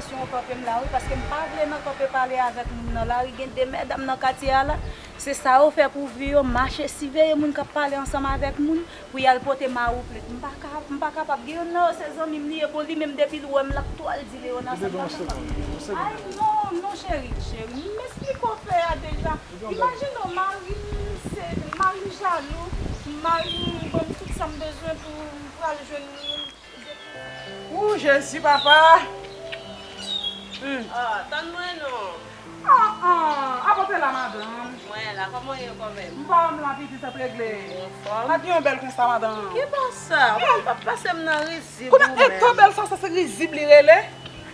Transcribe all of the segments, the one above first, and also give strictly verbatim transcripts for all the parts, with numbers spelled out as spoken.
Kesyon kanpe m la wi, paske m pa vle nan kanpe pale avèk moun nan lari. Gen de medam nan katye a la, se sa yo fè pou vi yo, mache siveye moun k ap pale ansanm avèk moun pou y al pote mari w plent. M pa ka, m pa kapab. Gen youn nan yo se zanmi m li ye, bon, li menm depi l wè m l ap tou al di Leona sa m pa kapab. Ay non, non cheri, cheri, m esplike w fè a deja. Imajine w, mari m se, mari m jalou, mari m ban m tout sa m bezwen pou m pral jwenn li. Ou Jezi papa. Hmm. Ah, tann mwen non. Ah, ah, apa w te la, madanm? Mwen la, kòman w ye kanmenm? M pa wè m la, pitit, sa t regle. Anfòm. Pa gen yon bèl konsa, madanm. Ki konsa? Ou pa pase m nan rizib ou menm. Kounye a, e to bèl sa, sa se rizib li rele?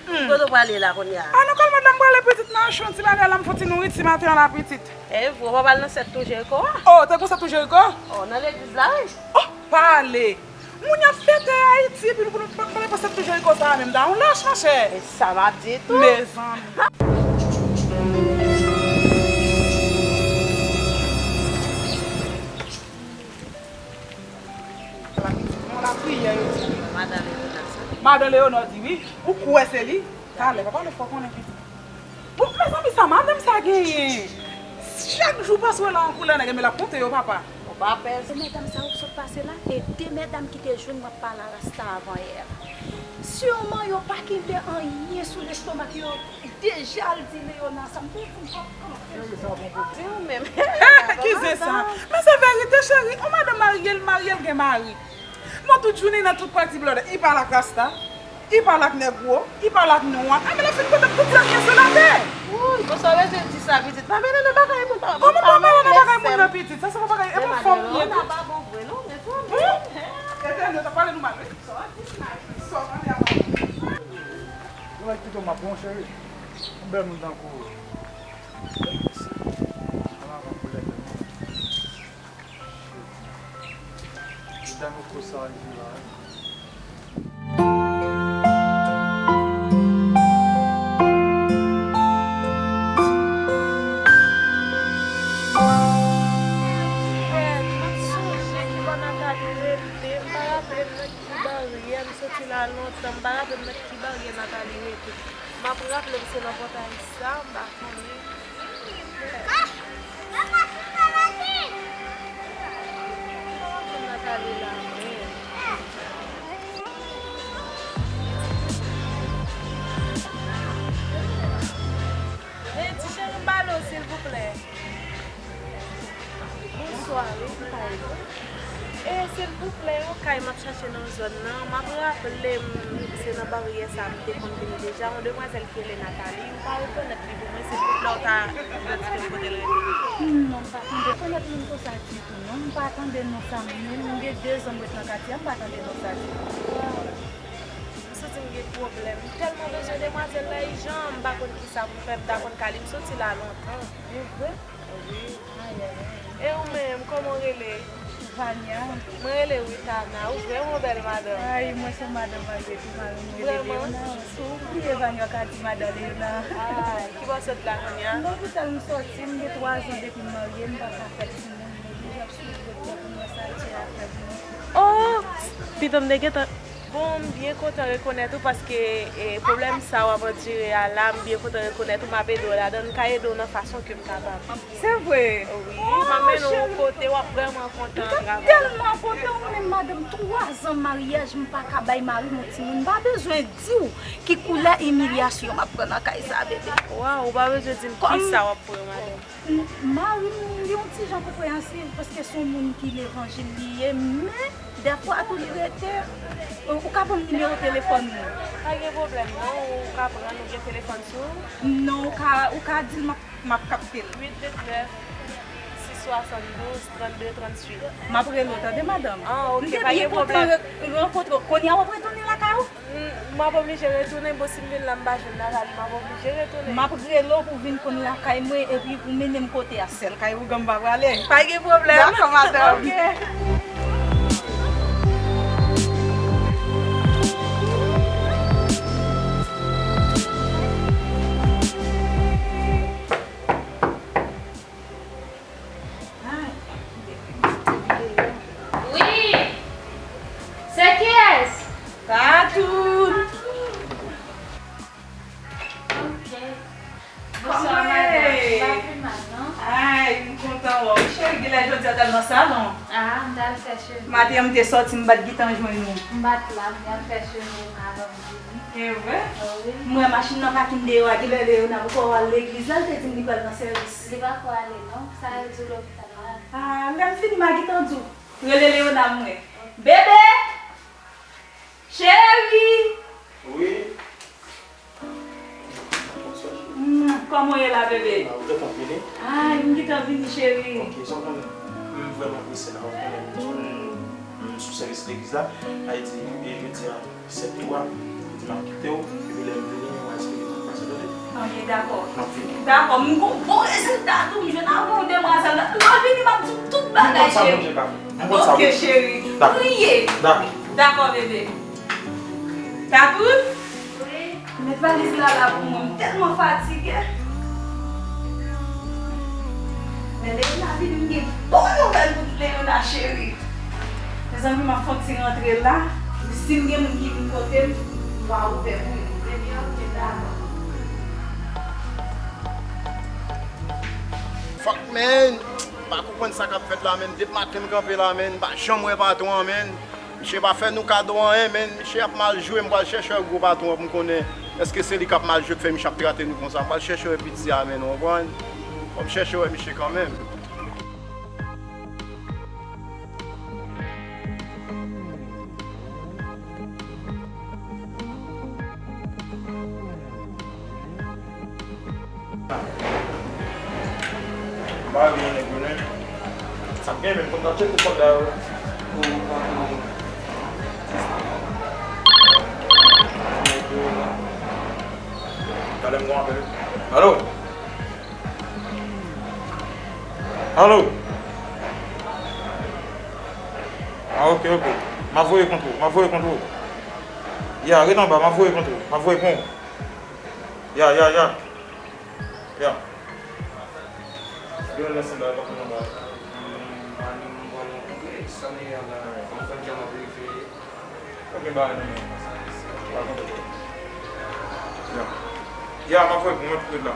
Hmm. Kote w prale la kounye a? Ah non, kòl madanm prale pitit nan chon ti bagay la, m fon ti nouri ti maten an la pitit. E vre, w pa pral nan sèt tou Jeriko a? Oh, te gon sèt tou Jeriko? Oh, nan legliz la wi. Oh, pale. Moun y ap fete Ayiti, epi nou, nou, nou, nou pa sèt tou Jeriko sa a menm, ta yon lach, monchè. E sa m ap di tou. Mezanmi. Yon lapriyè, yo di wi. Madan Leonard sa. Madan Leonard di wi. Ou kwè se li? Talè, pa pale fò konnen pitit. Bon, mezanmi, sa madanm sa genyen? Chak jou pase w la yon koulè nèg, men l ap konte yo, papa. Ou pa pè. Se medam sa yo k sot pase la, e de medam ki te jwenn mwen ap pale a rasta avan yè la. Siman yo pa kenbe anyen sou lestomak yo. Deja l di Leona sa, m te di m p ap kanpe. Cheri, sa bon pou ou. Di ou menm. Eh, ki zen sa? Men se verite, cheri. On madanm marye, l marye, l gen mari. Mwen tout jounen nan tout pati blòdè. I pale ak rasta, i pale ak nègwo, i pale ak nwa. A, men l ap fin konte m tout sa k gen sou latè. Wouy, bon sa w bezwen di sa, pitit. Pa mennen nan bagay moun, pa, pa mennen nan bagay moun nan, pitit. Sa se pa bagay, e pa fanm m ye tou. Wi. Etènèl, t ap pale nou mal, wi. Sa w ap di, sa w ap pale a pa bon. Ou wè kito m ap bon, cheri. Yon bèl moun tankou ou. Bèl mesye. An avan koulè tèlman. Shit. Li tèlman fou sa rive la, wi. Fred, m ap sonje ki bò Nathalie rete, m pa raple m nan ki baryè, m soti la lontan, m pa raple m nan ki baryè Nathalie rete. M ap raple m se nan pòtay sa, m pa konnen. Fred. M pa raple m Nathalie la menm. Hey, ti cheri, m pale w, silvouplè. Bonswa, wi, m ka ede w? E, silvouplè, yon kay m ap chache nan zòn nan. M ap raple m, se nan baryè sa a m te konn vini deja. Yon demwazèl ki rele Nathalie, ou pa rekonèt li pou mwen, silvouplè, ou ta idantifye m kote l rete? Non, m pa konn rekonèt moun konsa ditou, non. M pa tande non sa menm. M gen de zan m ret nan katye a, m pa tande non sa ditou. M santi m gen pwoblèm. M tèlman bezwen demwazèl la, ijan, m pa konn kisa pou m fè, m ta konn ka li. M soti la lontan. E vre? Wi. Ay, ay, ay. E ou menm, kòman w rele? Vania. Mwen rele Witana. Ou vrèman bèl madanm. Ay, mwen se yon madanm malgre tou, mari m rele Leona. Si w bliye Vania, w ka di madan Leona. Ay, ki bò w sot la kounye a? M lopital m soti, m gen twa zan depi m marye, m pa ka fè timoun, m oblije ap swiv doktè pou m wè sa l di a fè pou mwen. Oh, pito m te gentan. Bon, m byen kontan rekonèt ou paske, e, pwoblèm sa w ap andire a la, m byen kontan rekonèt ou, m ap ede w ladan l, m ka ede w nan fason ke m kapab. Se vre? Wi, m ap mennen w yon kote w ap vrèman kontan travay. M tèlman kontan, ou menm madanm, twa zan maryaj, m pa ka bay mari m yon timoun, m pa bezwen di w ki koulè imilyasyon m ap pran nan kay sa, bebe. Waw, ou pa bezwen di m kisa w ap pran, madanm. M, mari m, li yon ti jan konpreyansiv, paske se yon moun ki levanjil li ye, men dèfwa tou li rete, ou, ou ka ban m nimewo telefòn ou? Pa gen pwoblèm, non, ou ka pran, ou gen telefòn sou ou? Non, ou ka, ou ka di l m ap, m ap kapte l. Uit vet nèf, sis swasanndouz, trannde, tranntuit. M ap rele w, tande, madanm. Ah, ok, pa gen pwoblèm. M te byen kontan re-, rankontre w. Kounye a w ap retounen lakay ou? M, m ap oblije retounen, bon, si m vin la, m pa jwenn Nathalie, m ap oblije retounen. M ap rele w pou w vin konn lakay mwen, epi pou w mennen m kote a. Sèl kay ougan m pa prale. Pa gen pwoblèm. Dakò, madanm. Ok. Wi! Se kiyès? Tatou! Bonswa, madanm. M pa pi mal, non? Ay, m kontan wè w. Cheri, genlè jodi a w t al nan salon. Ah, m t al fè cheve. Maten an, m te sòti, m pa t gentan jwenn ou. M pa t la, m te al fè cheve m avan m vini. E vre? Wi. M wè machin nan pakin deyò a, genlè Leona poko al legliz la, l te di m li pral nan sèvis. Li pako ale, non. Sa yo di w lopital la. Ah, lè m fini, m a gentan di w. Rele Leona m wè. Bebe! Cheri! Wi. Bonswa, cheri. Mm, kòman w ye la, bebe? Ah, ou gentan vini? Ay, m gentan vini, cheri. Ok, jan w konnen, m vrèman prese la, ou konnen, m, m sou sèvis legliz la. Sa vle di, e jodi a, sèt twa, jodi m ap kite w, epi lè m vini, m a esplike sa k pase, tande? Ok, dakò. M ap vini. Dakò, m gon bon rezilta tou, m jwenn avè w, demwazèl la. Lè w vini, m ap di w tout bagay, cheri. M konn sa Bondye ka fè. M konn sa Bondye ka fè. Ok, cheri. Dakò. Priye. Dakò. Dakò, bebe. Tatout? Wi. Met valiz la la pou mwen, m tèlman fatige. Lè Leona vini, m gen bon nouvèl pou Leona cheri. Mezanmi, m ap fè yon ti rantre la. Si m gen moun ki vin kote m, m va ouvè pou yo. Ebyen, ok, dakò. Fuck, man! Pa konprann sa k ap fèt la, man. Depi maten m kanpe la, man. M pa janm wè patwon an, man. Misye pa fè nou kado anyen, man. Misye ap mal jwe. M pral chèche wè gwo patwon an pou m konnen èske se li k ap mal jwe k fè misye ap trate nou konsa. M pral chèche wè piti a, man, ou konprann? Fò m chèche wè misye kanmenm. M pa vle nèg yo, non. Sa k gen menm, konn ta tcheke kòb la yo. Talè m gon apèl. Alo? Alo? Ah, ok, ok. M ap voye kont ou, m ap voye kont ou. Ya, ret anba, m ap voye kont ou, m ap voye kont ou. Ya, ya, ya. Ya. Yo, lè se la, pa konn anba. Mwen, mwen, mwen, mwen, mwen, mwen, sa nou ye la, mwen konn jan m ap rive. Ok, ba, non, non. Pa konn anba. Ya. Ya, m ap voye pou mwen tout la.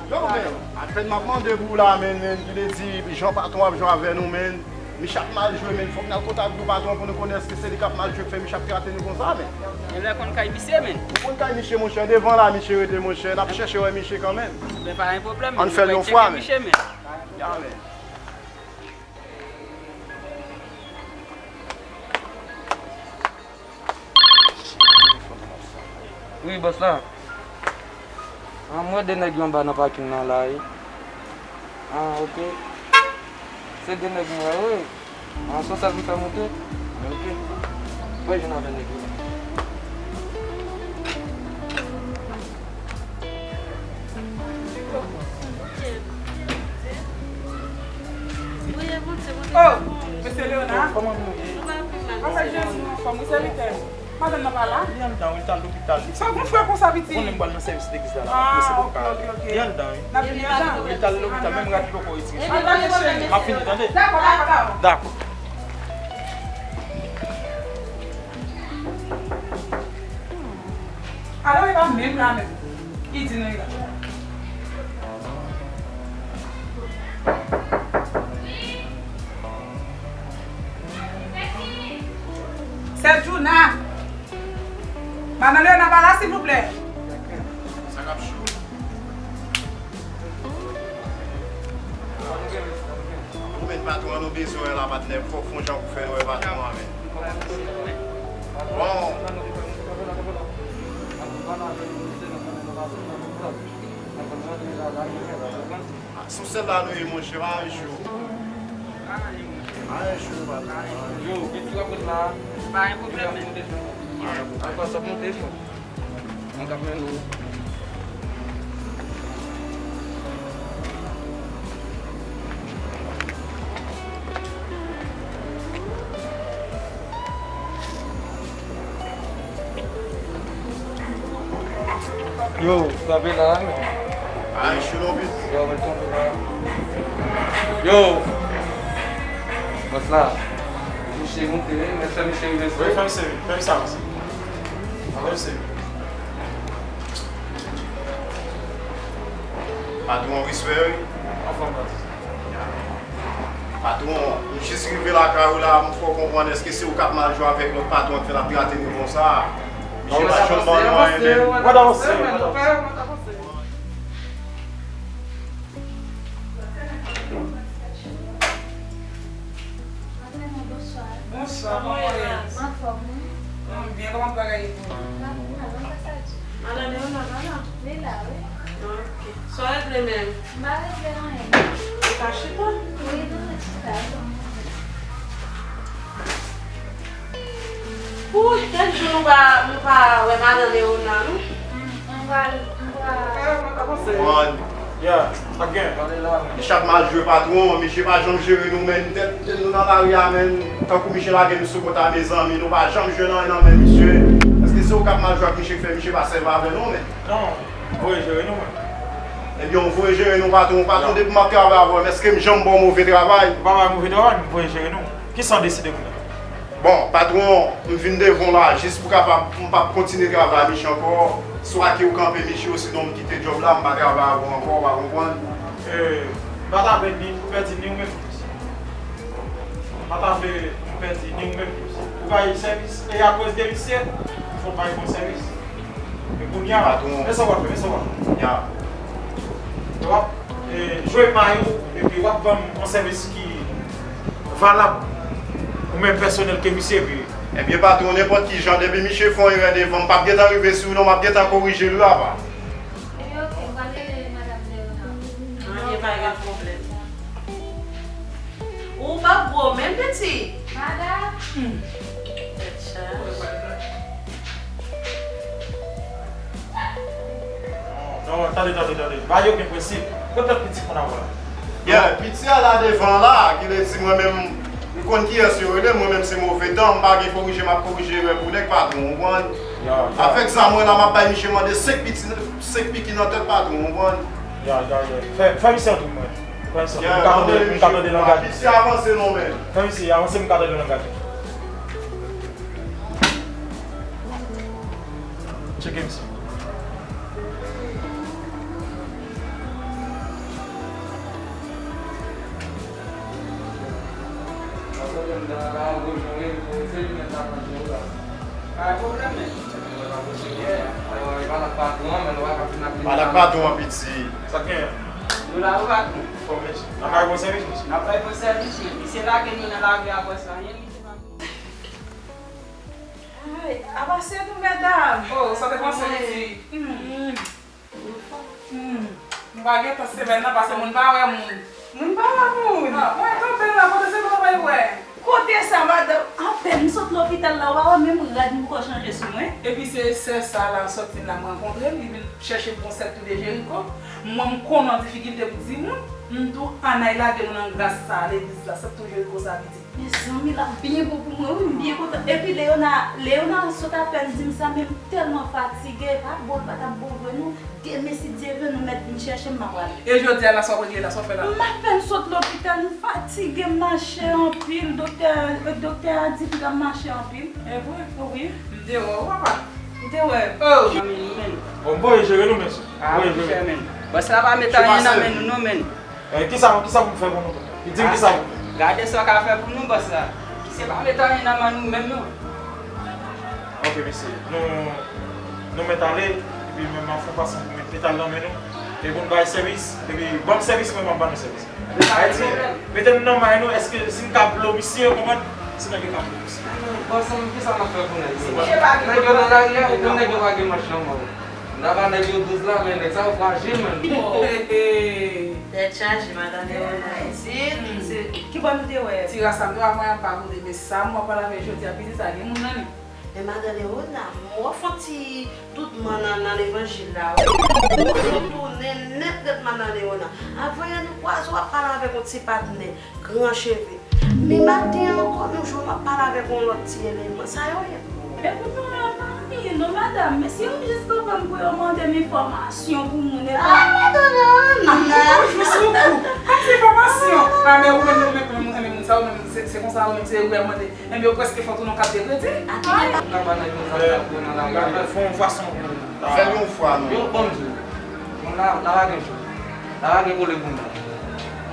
Yo, men, apèn m ap mande pou w la, men, men, ki vle di, jan patwon ap jwe avè nou, men, misye ap mal jwe, men, fòk n al kontak gwo patwon pou nou konnen èske se li k ap mal jwe k fè misye ap trate nou konsa, men. Genlè konn kay misye, men. Ou konn kay misye, monchè, devan la, misye rete, monchè, n ap chèche wè misye kanmenm. Men pa gen pwoblèm, men. Ann fè l yon fwa, men. Ya, men. Wi, bòs la. An, m wè de nèg yo anba nan pakin nan la, wi. An, ok. Se de nèg m wè, wi. An, se sèl m fè monte. Ok. Mwen jwenn avè nèg yo. Oh, mesye Leona. Kòman nou ye? Anfèt, Jezi, nou anfòm, wi, sèvitè. Madanm nan pa la? Li anndan, wi, li t al lopital, li. Sa w konn fè konsa, pitit? Ou konnen m pral nan sèvis legliz la, la, m ap prese pou m ka ale. Ah, ok, ok, ok. Li anndan, wi. N ap vini anndan. Wi, li t al lopital, menm rad li poko retire. Ebyen, pa gen pwoblèm, mesye. M ap vini, tande? Dakò, dakò, dakò. Dakò. Alò, e pa menm la menm. Ki di nou la. Sè Djouna. Madan Leona pa la, silvouplè. Sa k ap cho? Ou menm patwon an, nou bezwen wè la, patnè. Fòk fè yon jan pou fè nou wè patwon an, men. Bon. Ah, sou sèl la nou ye, monchè, pa anyen cho. Pa anyen cho, patwon. Yo, gen ti rapòt la. Pa gen pwoblèm, men. Ankò sa monte fò. Mwen k ap mennen w. Yo, sa be la, men. Ay, chelon vit. Yo, mwen tonbe la. Yo! Bòs la. Misye monte, wi, men fè misye rive sou. Wi, fè misye vin, fè misye avanse. Fè misye vin. Patwon, respè, wi. Anfòm, baz. Patwon, m jis rive lakay ou la, m fè w konprann, èske se ou k ap mal jwe avèk lòt patwon k fè l ap trate nou konsa? Misye pa janm ban nou anyen menm. Mwen t avanse, mwen t avanse. Madanm, bonswa. Bonswa, kòman w ye? Anfòm, wi. M byen, kòman bagay yo? Pa pi mal, mwen pa sa di. Madanm Leona pa la? Li la, wi. Ok. Sa w regle menm? M pa regle anyen. Ou ka chita? Wi, nou ka chita. Wouy, kèk jou nou pa, nou pa wè madan Leona, non? M, m pral, m pral. Bon, yeah, again. Misye ap mal jwe patwon, misye pa janm jere nou, menn. Tèt, tèt nou nan lari a, menn. Tankou misye lage nou sou kont a, mezanmi, nou pa janm jwenn anyen nan men misye. Èske se ou k ap mal jwe ak misye k fè misye pa sèvi avè nou, menn? Non, m voye jere nou, mwen. Ebyen, w voye jere nou, patwon. Patwon, depi m ap travay avè w, èske m janm ba w move travay? Ou pa ba move travay, m voye jere nou. Kisa w deside kounye a? Bon, patwon, m vin devan w la jis pou kapab, m p ap kontinye travay ak misye ankò. Swa ke w kanpe misye, osinon m kite djòb la, m pa travay avè w ankò, w pa konprann? Eh, m pa ta vle ni pou pèdi ni ou menm. M pa ta vle pou pèdi ni ou menm. Ou bay sèvis, e akoz de misye, fò w bay bon sèvis. E kounye a, men sa w ap fè, men sa w ap fè. Kounye a, w ap, eh, jwe may ou, epi w ap ban m yon sèvis ki valab ou menm pèsonèl ke misye, epi. Ebyen, patwon, nenpòt ki jan, depi misye fè yon erè devan m, m p ap gentan rive sou ou, non, m ap gentan korije l wi, apa. Ebyen, ok, m pral rele madanm Leona. Anyen, pa gen pwoblèm. Ou pa gwo menm, piti. Madanm. Hmm. Tèt chaje. Non, non, tande, tande, tande. Ba yo gen prensip. Kot lòt piti konn avè la? Yeah, piti a la devan la, ki vle di mwen menm, m konn kiyès yo rele, mwen menm se move tan, m pa gen korije, m ap korije erè pou nèg, patwon, ou konprann? Yeah, yeah. Avèk zam mwen la, m ap bay misye mande senk piti, senk piki nan tèt, patwon, ou konprann? Yeah, yeah, yeah. Fè, fè misye antre mwen. Fè misye antre. Yeah, m ka tande, m ka tande langaj. Misye avanse non, men. Fè misye avanse, m ka tande langaj. Tcheke misye. Pale ak patwon an, piti. Sa k genyen? Nou la wi, patwon. N ap bay bon sèvis, mesye. N ap bay bon sèvis, men misye lage nou nan lari apre sa, anyen misye pa. Ay, avanse nou, medam. Oh, sa te panse, piti. Hmm. Hmm. Nou pa gen tan semèn nan, pase moun pa wè moun. Moun pa wè moun. Ah, mwen kanpe la, kote se mwen pa wè. Kote sa, madanm? Apèn m sot lopital la, ou pa wè menm rad m poko chanje sou mwen. Epi se sè sa la, sòti la, m rankontre l, li vin chèche m konsèp tou de Jeriko. Mwen, m konnen w difikilte pou timoun. M di w, ann al lage nou nan gras sa, legliz la, sèt tou Jeriko sa, piti. Mezanmi, l ap byen bon pou mwen, wi, m byen kontan. Epi Leona, Leona sot apèn di m sa, men m tèlman fatige, pa bon, l pa t ap bon vre, non. Demen, si Dye vle, nou mèt vin chèche m, m a prale. E jodi a la, sa w ap regle la, sa w fè la? M apèn sot lopital, m fatige, m mache anpil. Doktè, doktè a di m ka mache anpil. E vre? Wi. M te wè w, papa. M te wè. Oh! Bon, m voye jere nou, mesye. Ah, monchè, men. Bòs la pa met anyen nan men nou, non, men. Eh, kisa, kisa pou m fè pou nou, tonton? Di m kisa pou m fè. Gade sa w ka fè pou nou, bòs la. Misye pa met anyen nan men nou menm, non. Ok, mesye. Nou, nou mèt ale, epi mwen, m ap fè fason pou mwen mete l nan men nou. E pou n bay sèvis, epi ban m sèvis, mwen, m ap ban nou sèvis. Ayiti, mete m nan may nou, èske si n ka blo misye, ou konprann? Si nèg yo ka blo misye. Bòs, kisa n ap fè pou nèg yo? Nèg yo nan lari a, epi nèg yo pa gen manch nan men yo. N ta ba nèg yo douz la, men nèg sa yo frajil, menn. Tèt chaje, madan Leona. Ti, se ki bò nou te wè? Ti ras la, m te wè mwen ap pa kote, men sa m wè pale avè jodi a, pitit sa gen moun nan li. Men madan Leona, m wè w fè yon ti doutman nan, nan levanjil la, wi. Ou tounen nèt nèt, madan Leona. Avanyè nou kwaze w ap pale avèk yon ti patnè, gran cheve. Men maten an ankò, nou jwenn w ap pale avèk yon lòt ti eleman. Sa yo ye? Epoutan, Wi, non, madanm, men si yo jis kanpe m pou yo mande m enfòmasyon pou moun, e pa... Ah, madanm, non, non, non. Ou jwe sou kou. Kòmsi enfòmasyon? Ah, men ou menm, ou menm, ou menm, ou menm, sa ou menm, se, se konsa ou menm, se ou menm mande. Enben, yo prèske fè w tounen yon kat de kredi. Ay. Ou ka ba nan yon zafè pou nan lari a. Fè yon fason pou nou. Fè l yon fwa, non. Yo, bon, m di w. Moun la, la pa gen jou. La pa gen pwoblèm pou nou.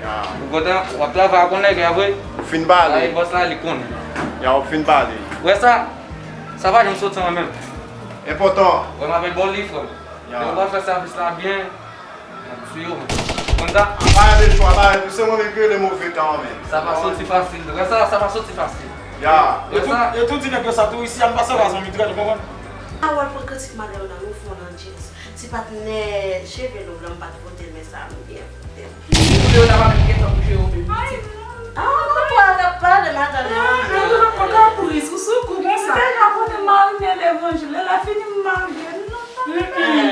Ya. Ou kontan, w ap travay ak yon nèg, ya vre. Ou fin pale. Ay, bòs la, li konnen. Ya, ou fin pale. Wè sa, sa pa janm soti an menm. Enpòtan. Wè, m ap ba w li, frè m. Ya. Lè ou pa fè sèvis la byen, m ap tiye w, men. Konn sa? Apa, de chwa, apa, se mwen menm ki rele move tan an, men. Sa pa soti fasil. Wè sa, sa pa soti fasil. Ya. Wè sa. E tou, e tou di nèg yo sa tou, isi a, m pa sava, zanmi, trè, ou konprann? A wè, pran kantik Madelona, nou fè w nan jazz. Ti patnè, cheve love la, m pa t vote l, men sa, m byen vote l. Li di pou Leona pa menm gen tan pou jere w, baby. Ay, non. Ah, non, pral ap pale, madanm Leona. Leona pran kapris, ou sou kou konsa. Ou deja konnen m marye levanjil, lè fini m marye. Non, non,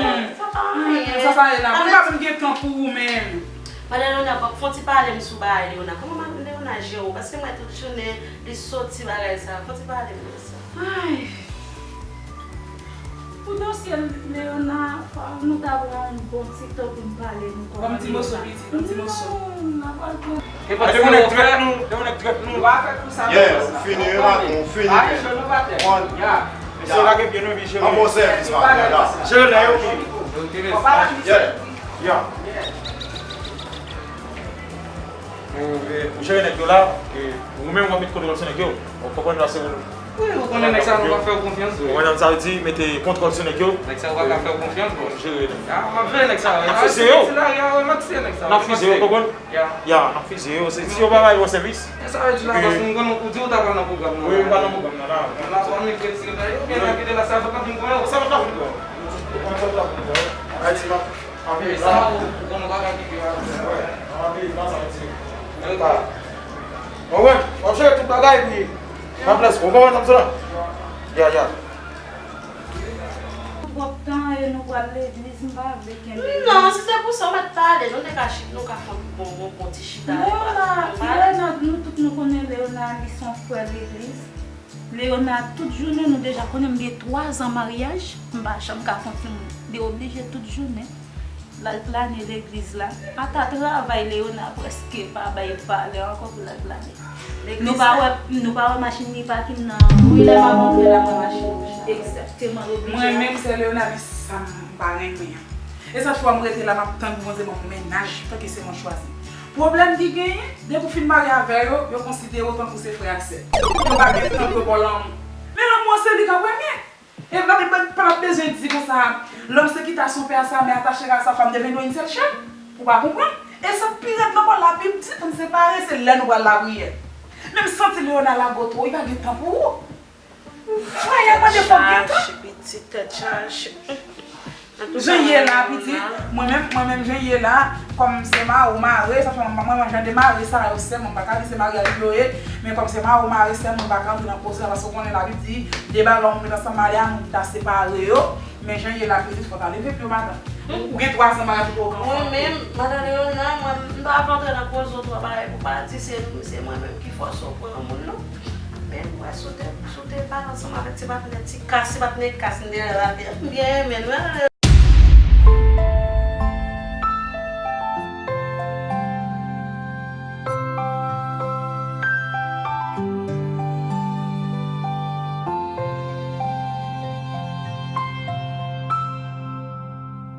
non, sa pa anyen. Sa pa anyen, la. Mwen pa menm gen tan pou ou menm. Madanm Leona, fò, fò ti pale m sou bagay Leona. Kòman madanm Leona jere w? Paske m wè tout jounen, li soti bagay sa. Fò ti pale m de sa. Ay. Pou dosye Leona, fò nou ta pran yon bon ti tan pou n pale, nou kòman Leona. Ban m ti moso piti, ban m ti moso. Non, n a pral pran. E pa se yon nèg trèt nou, se yon nèg trèt nou. Nou pa fè pou sa. Yeah, ou fini, wi, patwon, ou fini, men. Ay, je nou pa tè. One. Ya. Mesye, lage pye nou, epi jere. An bon sèvis, patwon, la. Jere nèg yo, wi. Fò pa la piti. Yeah. Ya. Ou, e, ou jere nèg yo la, e, ou menm w ap met kontwòl sou nèg yo. Ou konprann la, se ou. Wi, ou konnen nèg sa yo, nou pa fè yo konfyans, wi. Ou konprann sa m vle di, mete kontwòl sou nèg yo. Nèg sa yo pa ka fè yo konfyans, bro. Jere nèg. A, m ap jere nèg sa yo. N ap fize yo. N ap fize yo, ou konprann? Ya. Ya, n ap fize yo. Se, si yo pa bay bon sèvis. E sa vle di la, paske m konnen ou di ou ta pral nan pwogram nan. Wi, m pral nan pwogram nan la. Nan la, sou annik retire la, yo byen nan kite la, sa yo pa vin pran yo. Sa yo pa vin pran. Ou konn sa yo pa vin pran. Ayiti, m ap Anpil. E sa, ou, ou konn ou pa ka kite yo avè sa. Wè, anpil, pa sa, ti. Anpil. Bon, wè, w ap jere tout bagay, epi m ap lèse. Ou konprann sa m di la? Ya, ya. Twòp tan e nou pral legliz, m pa vle kenbe nou. Non, si se pou sa, w mèt pale, nou te ka chit, nou ka fè yon bon, bon, bon ti chita. Leona, Leona, nou tout nou konnen Leona, li se yon frè legliz. Leona, tout jounen nou deja konnen m gen twa zan maryaj, m pa janm ka fè yon timoun. Li oblije tout jounen l al plane legliz la. Ata travay Leona prèske pa bay valè ankò pou l al plane. Nou pa wè, nou pa wè machin li pake nan... Wi, lè m ap antre la, m wè machin rouj la. Egzakteman, l oblije. Mwen menm, sè Leona, men sa m pa renmen an. E sa k fè m rete la, m ap tann pou Bondye ban m yon mennaj, tanke se mwen chwazi. Pwoblèm ki genyen, depi w fin marye avè yo, yo konsidere w tankou se frè ak sè. Yo pa gen tan pou yo ba w lanmou. Men lanmou an se li k an premye. E Labib pa t ap bezwen di konsa, l'homme se quitte à son père, à sa mère, attaché à sa femme, deviendront une seule chair. Ou pa konprann? E sa k pi rèd nan kò, Labib di pou n separe, se lè nou pral lapriyè. Men m santi Leona lage w twò, li pa gen tan pou ou. Frè, y ap mande fòk gen tan. Tèt chaje, pitit, tèt chaje. Jan ye la, pitit, mwen menm, mwen menm, jan ye la, kòm se mari w mare, sa fè mwen, mwen, mwen, jan de mari sa yo, sè mwen, m pa ka di se maryaj yo ye, men kòm se mari w mare, sè mwen, m pa ka antre nan koze a, paske w konnen Labib di, de bagay ou met ansanm malè a, moun ta separe yo, men jan ye la, pitit, fò ta leve pye w, madanm. Ou gen twa zan maryaj ou poko anfan. Mwen menm, madanm Leona, mwen, m pa ap antre nan koze w twa bagay pou pa di se, se mwen menm ki fòse w pran moun, non. Men, mwen, si w te, si w te pale ansanm avèk ti patnè, ti kas, ti patnè kas, m te rele atè. M byen renmen l, wi.